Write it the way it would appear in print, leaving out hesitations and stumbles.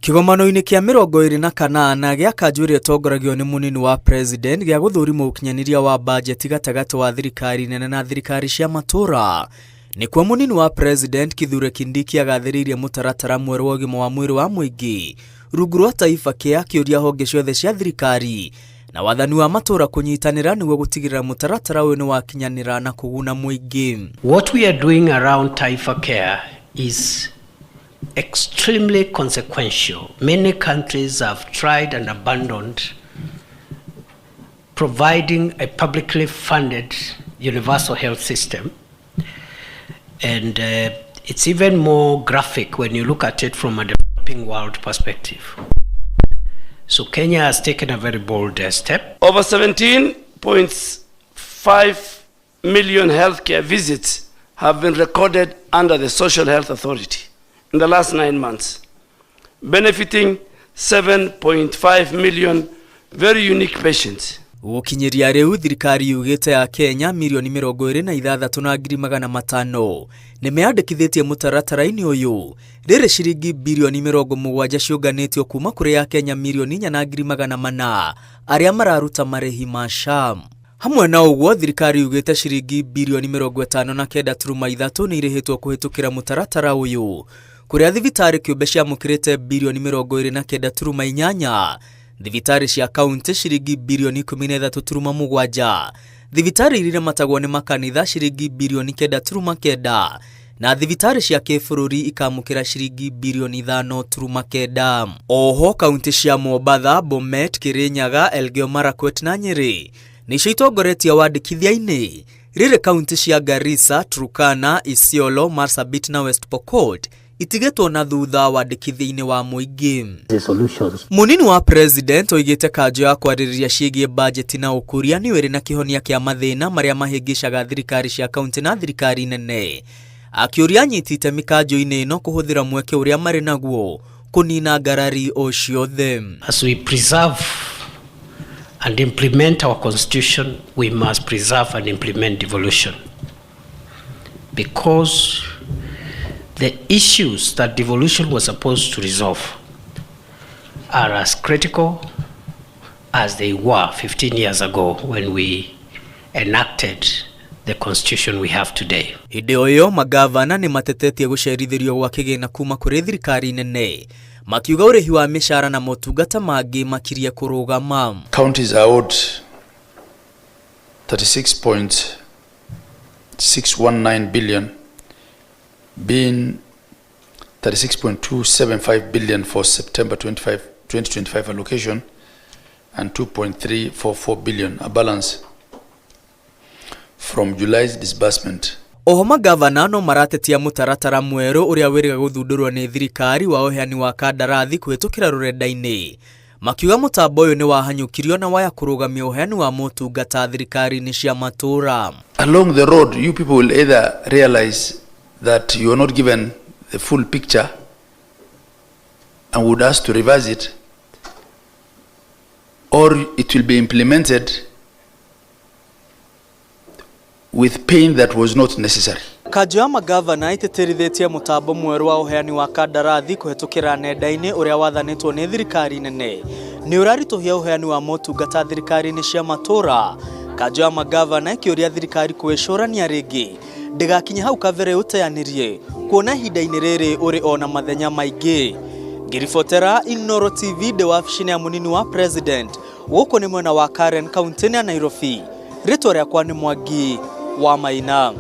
Kĩgomano-inĩ kĩa 28 gĩa kanjũ ĩrĩa ĩtongoragio nĩ mũnini wa president gĩa gũthũrima ũkinyanĩria wa bajeti gatagatĩ wa thirikari nene na thirikari cia matũra, nĩkuo mũnini wa president Kithure Kindiki agathĩrĩirie mũtaratara mwerũ wa ũgima wa mwĩrĩ wa mũingĩ rungu rwa Taifa Care, akĩũria honge ciothe cia thirikari na wathani wa matũra kũnyitanĩra nĩguo gũtigĩrĩra mũtaratara ũyũ nĩ wakinyanĩra na kũguna mũingĩ. What we are doing around Taifa Care is extremely consequential. Many countries have tried and abandoned providing a publicly funded universal health system. And it's even more graphic when you look at it from a developing world perspective. So Kenya has taken a very bold step. Over 17.5 million healthcare visits have been recorded under the Social Health Authority in the last 9 months, benefiting 7.5 million very unique patients. Gũkinyĩria rĩu, thirikari yugĩte ya Kenya 26,500,000 nĩ meyandĩkithĩtie mũtaratara-inĩ ũyũ, rĩrĩ ciringi birioni 70 ciũnganĩtio kuma kũrĩ ya Kenya 4,400,000 arĩa mararuta marĩhi ma SHA. Hamwe na ũguo, thirikari yugĩte ciringi birioni 59.3 nĩ irĩhĩtwo kũhĩtũkĩra mũtaratara ũyũ, kũrĩa thibitarĩ kĩũmbe ciamũkĩrĩte birioni 29.8, thibitarĩ cia kaunti ciringi birioni 13.7, thibitarĩ iria iramatagwo nĩ makanitha ciringi birioni 9.9, na thibitarĩ cia kĩbũrũri ikamũkĩra ciringi birioni 5.9. Oho, kaunti cia Mombatha, Bomet, Kirinyaga, Elgeyo Marakwet na Nyĩrĩ nĩcio itongoretie wandĩkithia-inĩ, rĩrĩ kaunti cia Garissa, Turkana, Isiolo, Marsabit na West Pokot itigĩtwo na thutha wandĩkithia-inĩ wa mũingĩ. Mũnini wa president oigĩte kanjũ ya kwarĩrĩria ciĩgiĩ bajeti na ũkũria nĩyo ĩrĩ na kĩhonia kĩa mathĩna marĩa mahĩngĩcaga thirikari cia kaunti na thirikari nene, akĩũria anyiti itemi kanjũ-inĩ ĩno kũhũthĩra mweke ũrĩa marĩ naguo kũnina ngarari o ciothe. As we preserve and implement our constitution, we must preserve and implement devolution. Because the issues that devolution was supposed to resolve are as critical as they were 15 years ago when we enacted the constitution we have today. Hĩndĩ o ĩyo, magavana nĩ matetetie gũcerithĩrio gwa kĩgĩna kuma kũrĩ thirikari nene, makiuga ũrĩhi wa mĩcara na motungata mangĩ makirie kũrũgama. Counties are owed 36.619 billion, being 36.275 billion for September 25, 2025 allocation and 2.344 billion, a balance from July's disbursement. Oho, magavana no maratetia mũtaratara mwerũ ũrĩa wĩrĩga gũthundũrwo nĩ thirikari wa ũheani wa kandarathi kũhĩtũkĩra rũrenda-inĩ, makiuga mũtambo ũyũ nĩ wahanyũkirio na waya kũrũgamia ũheani wa motungata thirikari-inĩ cia matũũra. Along the road, you people will either realize that you are not given the full picture and would ask to revise it, or it will be implemented with pain that was not necessary. Kanjũ ya magavana ĩtĩtĩrithĩtie mũtambo mwerũ wa ũheani wa kandarathi kũhĩtũkĩra nenda-inĩ ũrĩa wathanĩtwo nĩ thirikari nene nĩ ũraritũhia ũheani wa motungata thirikari-inĩ cia matũũra. Kanjũ ya magavana ĩkĩũria thirikari kwĩcũrania rĩngĩ ndĩgakinye hau kabere ũteanĩrie, kuona ihinda-inĩ rĩrĩ ũrĩ ona mathenya maingĩ. Ngĩribotera Inooro TV ndĩ wabici-inĩ ya mũnini wa president gũkũ nĩ mwena wa Karen, kaunti-inĩ ya Nairobi, rĩtwa rĩakwa nĩ Mwangi wa Maina.